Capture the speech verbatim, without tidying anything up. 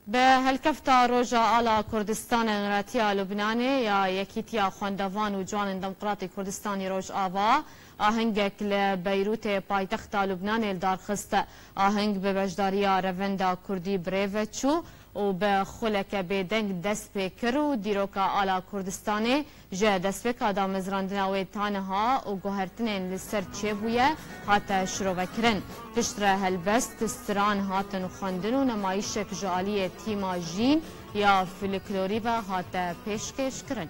Bi helkefta Roja Ala Kurdistanê Nuretiya Lubnanê ya Yekîtiya Xwendevan û Ciwanên Demokratî Kurdistanî Rojava, ahengek li Beyrûtê paytexta Lubnanê li dar xist. Aheng bi beşdariya Revenda Kurdî bi rê ve çû û bi xuleke bêdeng dest pê kir û dîroka Ala Kurdistanê ji destpêka damezrandina wê ta niha û guhertinên li ser çêbûye, hate şirovekirin. Piştre helbest, stran hatin xwendin û nemayîşek ji aliyê tîma Jîn ya folklorî ve hate pêşkêşkirin.